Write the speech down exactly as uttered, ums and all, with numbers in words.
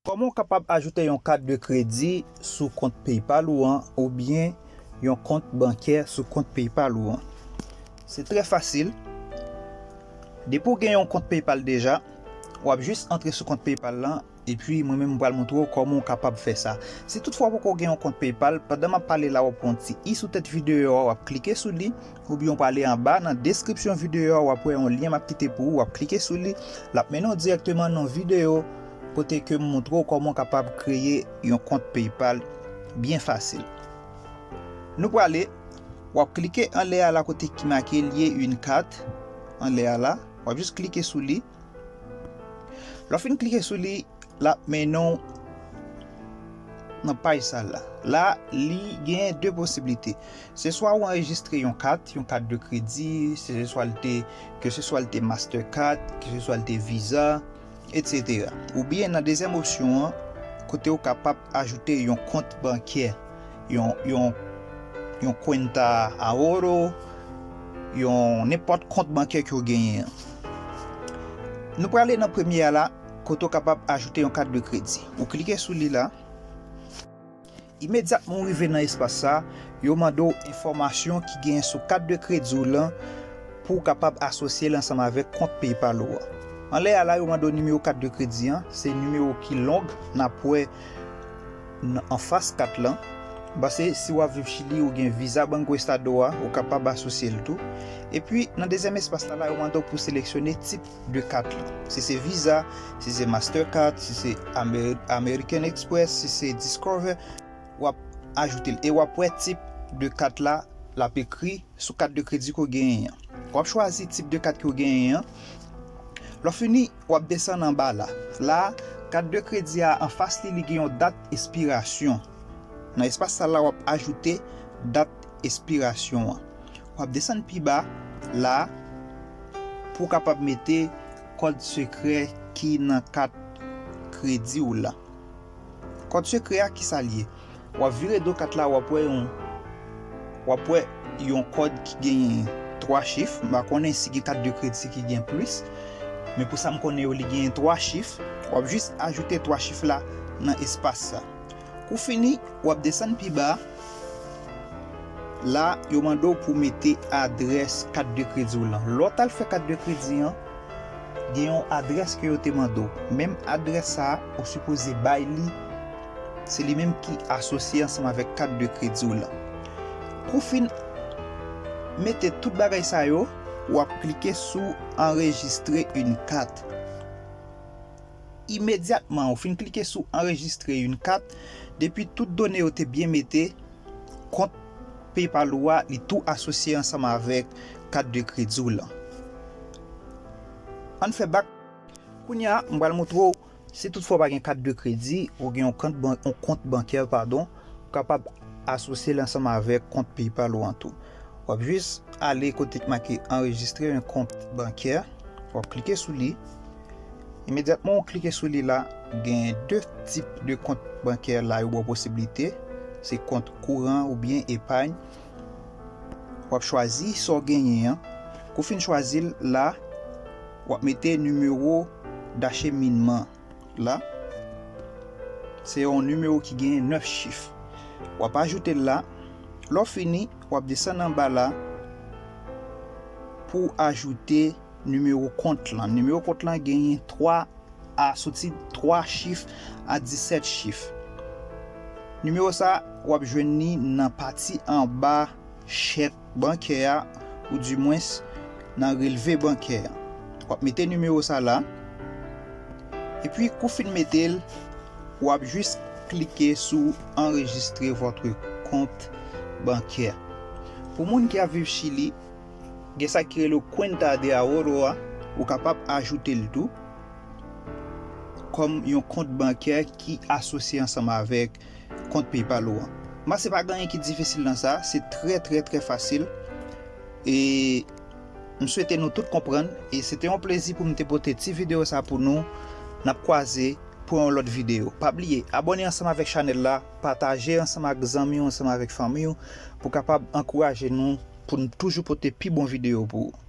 Kòman w kapab ajoute yon kat de kredi sou kont PayPal ou an oubyen yon kont bankè sou kont PayPal ou an? Se trè fasil. Depi w gen yon kont PayPal deja, w ap jis antre sou kont PayPal lan, epi mwen menm m pral montre w kòman w kapab fè sa. Si toutfwa w poko gen yon kont PayPal, pandan m ap pale la, w ap wè yon ti i sou tèt videyo a, w ap klike sou li, oubyen w prale anba nan deskripsyon videyo a, w ap wè yon lyen m ap kite pou ou, w ap klike sou li, l ap mennen w dirèkteman nan videyo kote ke m montre w kòman w kapab kreye yon kont PayPal byen fasil. Nou prale, w ap klike anlè a la kote ki make liye yon kat, anlè a la, w ap jis klike sou li. Lè w fin klike sou li, l ap mennen w nan paj sa la. La, li gen de posiblite. Se swa w anrejistre yon kat, yon kat de kredi, se swa l te, ke se swa l te Mastercard, ke se swa l te Visa, etsetera. Oubyen nan dezyèm opsyon an, kote w kapab ajoute yon kont bankè, yon, yon, yon cuenta ahorro, yon nenpòt kont bankè ke w genyen an. Nou prale nan premye a la, kote w kapab ajoute yon kat de kredi. Ou klike sou li la. Imedyatman w rive nan espas sa, yo mande w enfòmasyon ki genyen sou kat de kredi w lan pou w kapab asosye l ansanm avèk kont PayPal ou an. Anlè a la, yo mande w nimewo kat de kredi an, se nimewo ki long n ap wè n-, anfas kat lan. M panse si w ap viv Chili, ou gen Visa Banco Estado a, ou kapab asosye l tou. Epi, nan dezyèm espas la, la, yo mande w pou seleksyone tip de kat lan. Si se Visa, si se Mastercard, si se Amer-, American Express, si se Discover, w ap ajoute l. E w ap wè tip de kat la, l ap ekri sou kat de kredi ke w genyen an. W ap chwazi tip de kat ke w genyen an. Lè w fini, w ap desann anba la. La, kat de kredi a anfas li, li gen yon dat espirasyon. Nan espas sa la, w ap ajoute dat espirasyon an. W ap desann pi ba la pou w kapab mete kòd sekrè ki nan kat kredi w la. Kòd sekrè a, ki sa l ye? W ap vire do kat la, w ap wè yon, w ap wè yon kòd ki genyen twa chif. M pa konnen si gen kat de kredi ki gen plis, men pou sa m konnen yo, li genyen twa chif. W ap jis ajoute twa chif la nan espas sa. Kou fini, w ap desann pi ba. La, yo mande w pou w mete adrès kat de kredi w lan. Lè w t al fè kat de kredi an, gen yon adrès ke yo te mande w. Menm adrès sa a, ou sipoze bay li. Se li menm ki asosye ansanm avèk kat de kredi w lan. Kou w fin mete tout bagay sa yo, w ap klike sou enregistrer une carte. Imedyatman ou fin klike sou enregistrer une carte, depi tout done yo te byen mete, kont PayPal ou a, li tou asosye ansanm avèk kat de kredi w lan. Ann fè bak. Kounye a, m pral montre w, si toutfwa w pa gen kat de kredi, ou gen yon kont ban-, yon kont bankè, padon, ou kapab asosye l ansanm avèk kont PayPal ou an tou. W ap jis ale kote k make enregistre yon kont bankè, w ap klike sou li. Imedyatman w klike sou li la, gen de tip de kont bankè la yo ba w posiblite. Se kont kouran oubyen epay. W ap chwazi sa w genyen an. Kou w fin chwazi l la, w ap mete nimewo dacheminman la. Se yon nimewo ki gen nèf chif. W ap ajoute l la. Lè w fini, w ap desann anba la pou w ajoute nimewo kont lan. Nimewo kont lan genyen twa a soti twa chif a disèt chif. Nimewo sa, w ap jwenn li nan pati anba chèk bankè a, oudimwens nan relve bankè a. W ap mete nimewo sa la. Epi, kou w fin mete l, w ap jis klike sou enregistrer votre compte bancaire. Pou moun ki ap viv Chili, gen sa ki rele cuenta de ahorro a, ou kapab ajoute l tou kòm yon kont bankè ki asosye ansanm avèk kont PayPal ou an. M panse pa gen anyen ki difisil nan sa, se trè, trè, trè fasil. E m swete nou tout konprann, e se te yon plezi pou m te pote ti videyo sa pou nou. N ap kwaze pou yon lòt videyo. Pa bliye, abòne ansanm avèk chanèl la, pataje ansanm ak zanmi w, ansanm avèk fanmi w, pou kapab ankouraje nou pou n toujou pote pi bon videyo pou ou.